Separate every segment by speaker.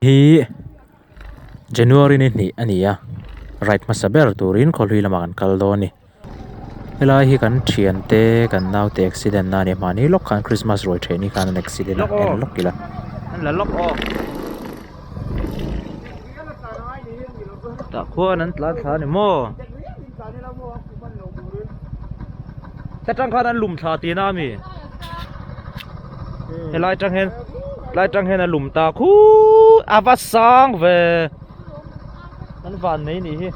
Speaker 1: Hi January ni hnih a ni a ride hmasa ber turin khawhlui lamah kan kal dawn a ni helai hi kan thiante kan naute accident na a ni a mahni lawk khan Christmas ruai theh ni khan an accident a en lawk ila. Tah khuan an tlan thla a ni maw? Hetang khan an lum thla tihna a mi? Helai tang hian helai tang hian a lum ta khuuuu a va sang ve an van nei nih hi.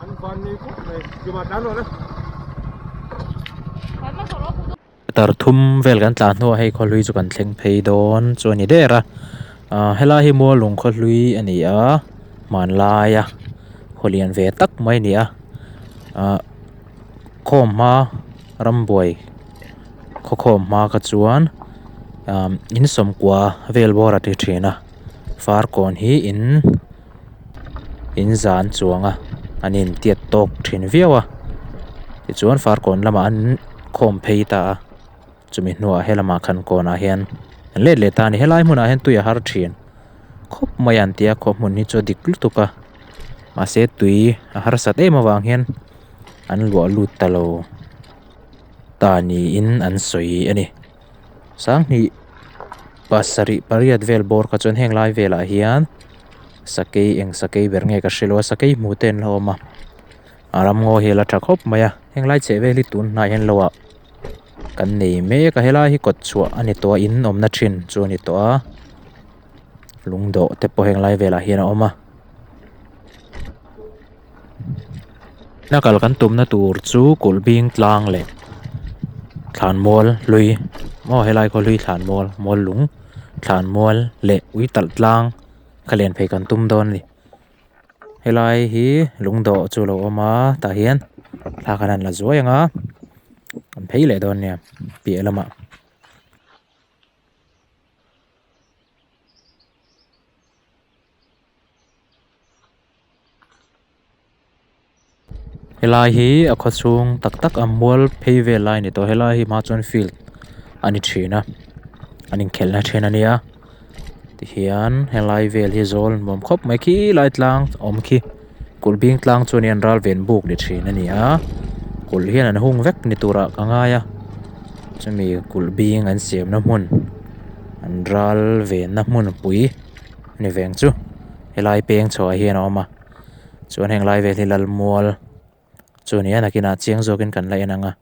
Speaker 2: An van nei khawp mai chumah tlan rawh le.
Speaker 1: Tar thum vel kan tlan hnuah hei khawhlui chu kan thleng phei dawn chu a ni der a ah helai hi mualung khawhlui a ni a hmanlaia khaw lian ve tak mai a ni a ah khawm hma rambuai khawkhawm hma kha chuan ah in sawmkua vel bawr a ti thin a farkawn hi in in zan chuang a an intiat tawk thin viau a tichuan farkawn lamah an khawm phei ta a chumi hnuah helamah khan kawnah hian an let leh ta a ni helai hmunah hian tui a har thin khawp mai a an ti a khaw hmun hi chu a dik lutuk a mahse tui a harsat em avang hian an luah lut ta lo ta niin an sawi a ni sanghnih pasarih pariat vel bawr kha chuan heng lai velah hian sakei eng sakei ber nge ka hrelo a sakei hmuh te an la awm a a ramngaw hi a la tha khawp mai a heng lai chheh vel hi tun hnai hian lo ah kan nei mek a helai hi kawt chhuah a ni tawh a in awmna thin chu a ni tawh a lungdawh te pawh heng lai velah hian a awm a. A kal kan tumna tur chu kulh bing tlang leh thlanmual hlui maw helai khaw hlui thlanmual mual lung thlanmual leh ui talh tlang kha len phei kan tum dawn a ni helai hi lungdawh chu a lo awm a tah hian thla khan an la zuai ang a an phei leh dawn nia piah lamah. Helai hi a khaw chhung tak tak a mual phei vel lai a ni tawh helai hi hma chuan field a ni thin a an inkhelhna thin a nia tihian helai vel hi zawl nuam khawp mai khi lai tlang awm khi kulh bing tlang chuan in an ral ven buk ni thin a ni a kulh hian an hung vek ni turah ka ngai a chumi kulh bing an siamna hmun an ral venna hmun pui. Ni veng chu helai peng chhuah hian a awm a chuan heng lai vel hi lal mual chu a ni a nakinah chiang zawkin kan la en ang a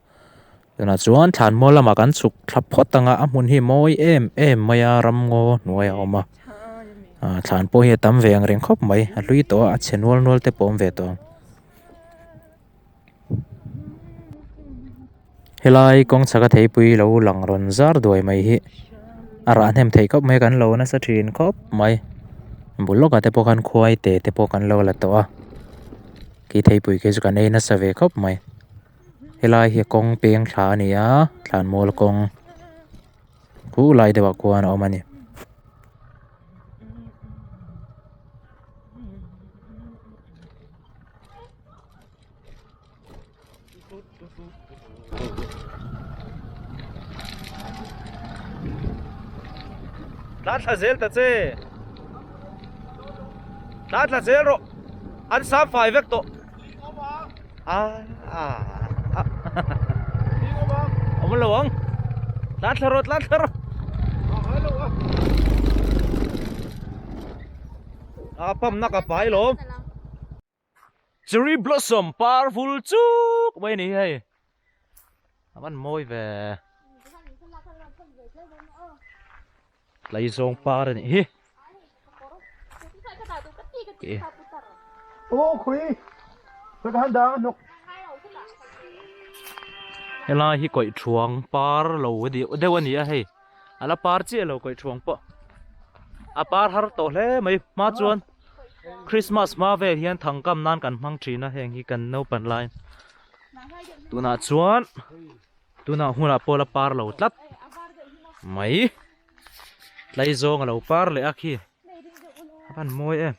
Speaker 1: tunah chuan thlan mual lamah kan chhuk thla phawt ang a a hmun hi mawi em em mai a ramngaw hnuai a awm a ah thlan pawh hi a tam ve ang reng khawp mai a hlui tawh a a chhe nual nual te pawh a awm ve tawh ang. Helai kawng chhaka theipui lo lang rawn zar duai mai hi a rah hnem theih khawp mai a kan lo nasa thin khawp mai bul lawkah te pawh khan khuai te te pawh kan lo la tawh a khi theipui khi chu kan ei nasa ve khawp mai helai hi kawng peng thla a ni a thlanmual kawng khu lai deuhah khuan a awm a ni.
Speaker 3: Tlan thla zel ta che Tlan thla zel rawh an sam fai vek tawh a a awm lo ang tlan thla rawh tlan thla rawh a pump na ka pai lawm. Cherry blossom par vul chuk mai a ni hei a van mawi ve tlaizawng par a nih hi helai hi kawih thuang par lo deuh a ni a hei a la par chiah lo kawih thuang pawh a par har tawh hle mai hma chuan. Christmas hma vel hian thangkam nan kan hmang thin a heng hi kan naupan lai tunah chuan tunah hunah pawh la par lo tlat mai tlai zawng a lo par leh a khi a van mawi em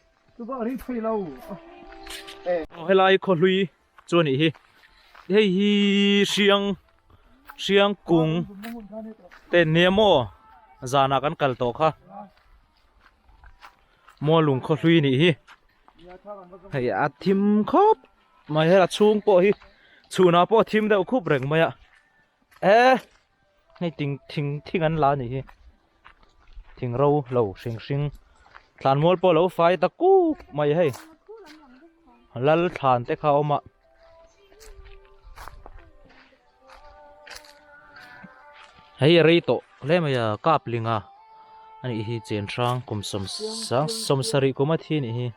Speaker 3: aw helai khaw hlui chu a nih hi hei hi hriang hriang kung te nia maw zanah kan kal tawh kha. Mualung khaw hlui nih hi hei a thim khawp mai hei a chhung pawh hi chhunah pawh a thim deuh khup reng mai a e hei ting thing thing an la a nih hi thing ro lo hring hring thlan mual pawh a lo fai ta kuk mai hei lal thlan te kha a awm a. Hei a rei tawh hle mai a kap ling a anih hi chen hrang kum sawm sang sawm sarih kum a thi anih hi.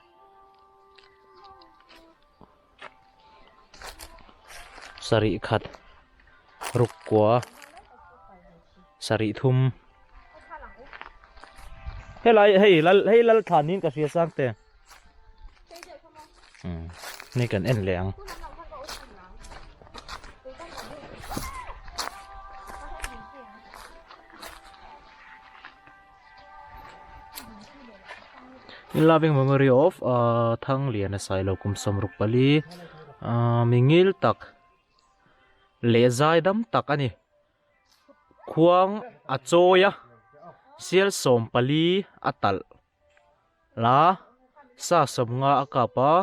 Speaker 3: Sarih khat ruk kua sarih thum helai hei lal hei lal thlan niin ka hria sang te. Ni kan en leh ang. In loving memory of uh, Thangliana Sailo kum sawmruk pali uh, mingil tak leh zaidam tak ani. Khuang a chawi a sial 40 a talh. La sa sawmnga a kap a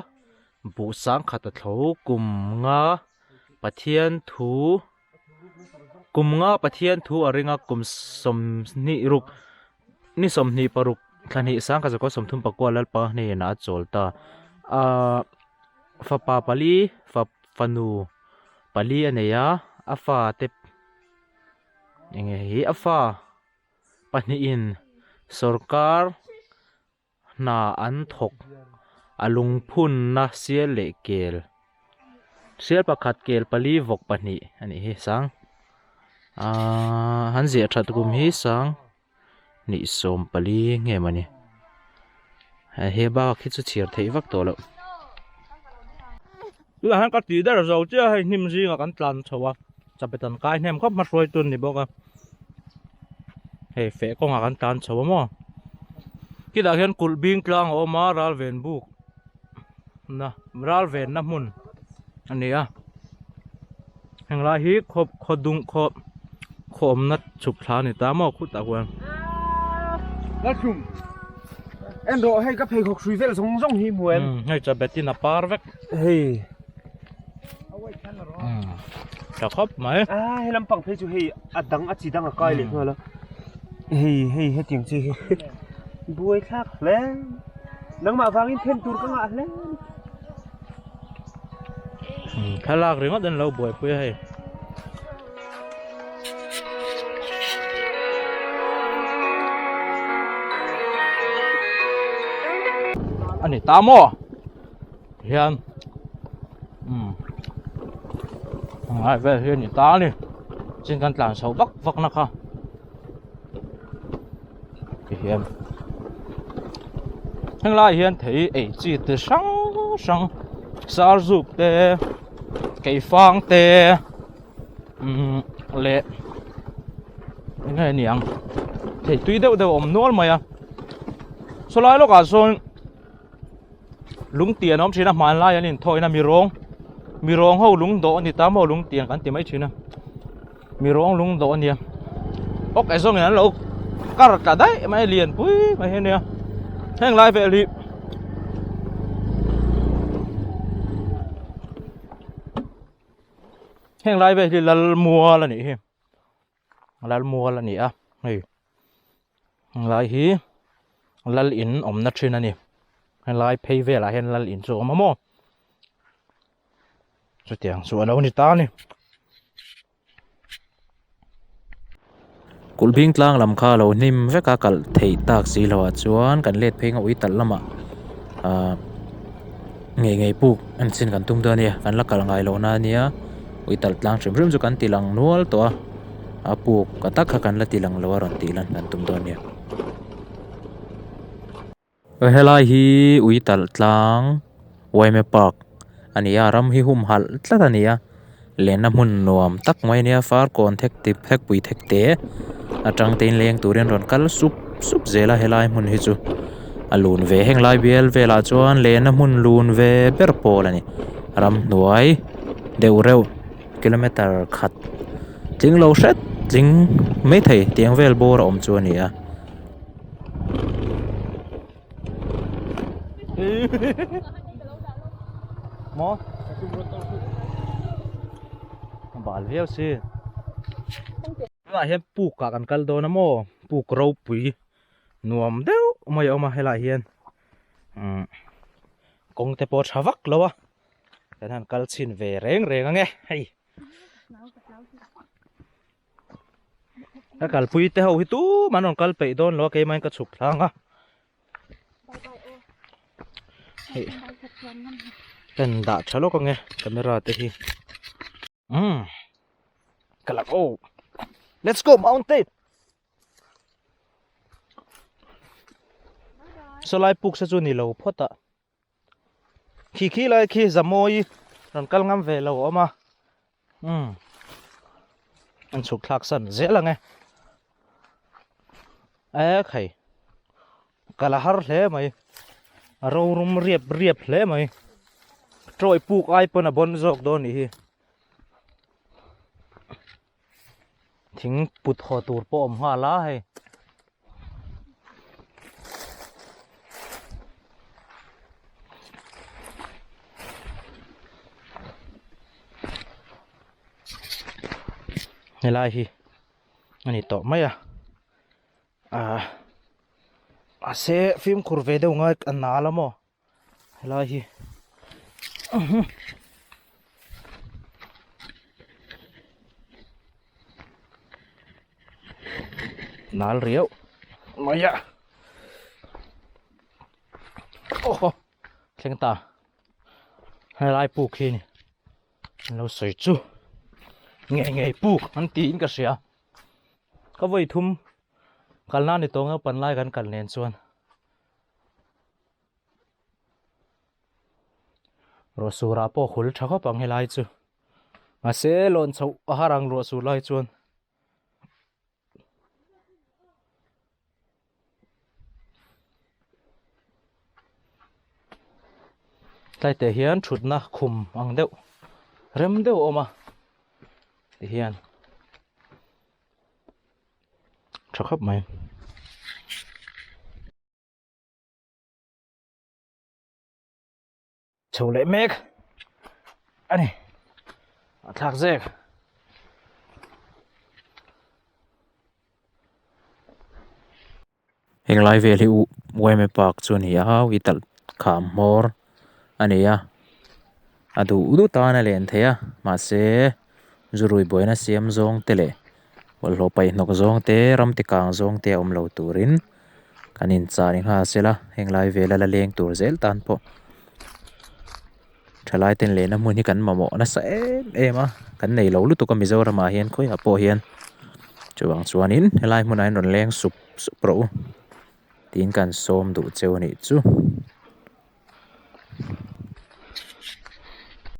Speaker 3: buh sangkhat a thlo kum nga Pathian thu kum nga Pathian thu a ring a kum sawmhnih ruk ni sawmhnih paruk thla hnih sangkhat zakua sawmthum pakua Lalpa hnenah a chawl ta ahh fapa pali fa fanu pali a nei a a fate eng nge hi a fa. Pahnihin sawrkar hna an thawk a lungphunna sial leh kel sial pakhat kel pali vawk pahnih a nih hi sang ahh an ziah that kum hi sang hnih sawm pali nge mawni he bak hi chu chhiar theih vak tawh loh.
Speaker 2: Tunah hian ka tih der zo chiah a hei hnim zingah kan tlan chho a chapet an kai hnem khawp hma hruaitu an ni bawk a hei feh kawngah kan tlan chho a maw khitah khian kulh bing tlang a awm a ral ven buk na ral venna hmun a ni a heng lai hi khaw khaw dung khaw khaw awmna chhuk thla a ni ta maw khutah khuan.
Speaker 4: En rawh hei ka pheikhawk hrui vel zawng zawng hi hmu em?
Speaker 2: Hei chabet in a par vek.
Speaker 4: Hei.
Speaker 2: Tha khawp mai.
Speaker 4: A he lampang phei chu hei a dang a chi dang a kai leh nghal a. Hei hei hetiang chi hi buai thlak hle. Nangmah vangin then tur ka ngah hle.
Speaker 2: Thlalak ringawt an lo buaipui a hei. A ni ta maw hian umm ngai vel hi a ni ta a ni chin kan tlan chho vak vak na kha ti hian heng lai hian thei ei chi te hrang hrang sarzuk te keifang te. Umm leh eng nge niang thei tui deuh deuh a awm nual mai a saw lai lawkah sawn lung tian a awm thin a hmanlai an inthawina mi rawng mi rawng ho lung dawh a ni ta maw lung tian kan ti mai thin a mi rawng lung dawh a nia awk eh zawngin an lo kar tla daih mai a lian pui mai hi a nia heng lai vel hi.
Speaker 3: Heng lai vel hi lal mual a nih hi lal mual a ni a hei helai hi lal in awmna thin a ni helai phei velah hian lal in chu a awm a maw chutiang chu a lo ni ta a ni.
Speaker 1: Kulh bing tlang lam kha a lo hnim vek a kalh theih tak si loh ah chuan kan let phei nga ui talh lamah ahh ngei ngei puk en chin kan tum dawn a nia kan la kalh ngai loh na ania ui talh tlang hrim hrim chu kan ti lang nual tawh a a puk ka tak kha kan la ti lang lo a rawn tih lan kan tum dawn a nia. Helai hi ui talh tlang Waime park a ni a ram hi humhalh tlat a ni a lenna hmun nuam tak mai a nia farkawn thek tip thek pui thek te atang te in leng turin rawn kal sup sup zel a helai hmun hi chu a lun ve heng lai bial velah chuan lenna hmun lun ve ber pawl a ni ramhnuai deuh reuh kilometer khat tling lo hret tling maithei tiang vel bawr a awm chu a ni a.
Speaker 3: Maw? Bal viau si. Tunah hian puk ah kan kal dawn a maw? Puk ropui nuam deuh mai a awm a helaiah hian umm kawng te pawh a tha vak lo a kan han kal chhin ve reng reng ang e hei. Ka kalpui te ho hi tumah an rawn kal peih dawn lo a keimahin ka chhuk thlang a. Hei kan dah tha lawk ange camera te hi umm ka la oh let's go mountain sawlai puk se chu ni lo phawt a khi khi lai khi zamawi rawn kal ngam ve lo a awm a umm an chhuk thlak san zel ang e e khai kal a har hle mai a rorum riap riap hle mai tawih puk ai pawn a bawn zawk dawn nih hi thing put haw tur pawh a awm nghal a hei. Helai hi a ni tawh mai a ah mahse fimkhur ve deuh ngai a nal a maw helai hi nal riau mai a aw thleng ta helai puk hi ni an lo sawi chu ngei ngei puk an tiin ka hria ka vawi thum kalna ni tawng a panlai kan kal nen chuan. Ruah sur ah pawh hul tha khawp ang helai chu mahse lawn chhoh a har ang ruah sur lai chuan. Tlai te hian thutna khum ang deuh rem deuh a awm a tihian. Tha khawp mai. Chho leh mek a ni a thlak zek.
Speaker 1: Henglai vel hi u yma park chu a ni a ui talh kham hmawr a ni a a duh duh tan a len thei a mahse zurui buaina siam zawng te leh bawlhhlawh paihhnawk zawng te ram ti kang zawng te a awm lo turin kan inchah ni nghal sela henglai vela la leng tur zel tan pawh thalai ten lehna hmun hi kan mamawh nasa em em a kan nei lo lutuk a Mizoram ah hian khawiah pawh hian chuvang chuanin helai hmunah hian rawn leng sup sup rawh u tiin kan sawm duh cheu a nih chu.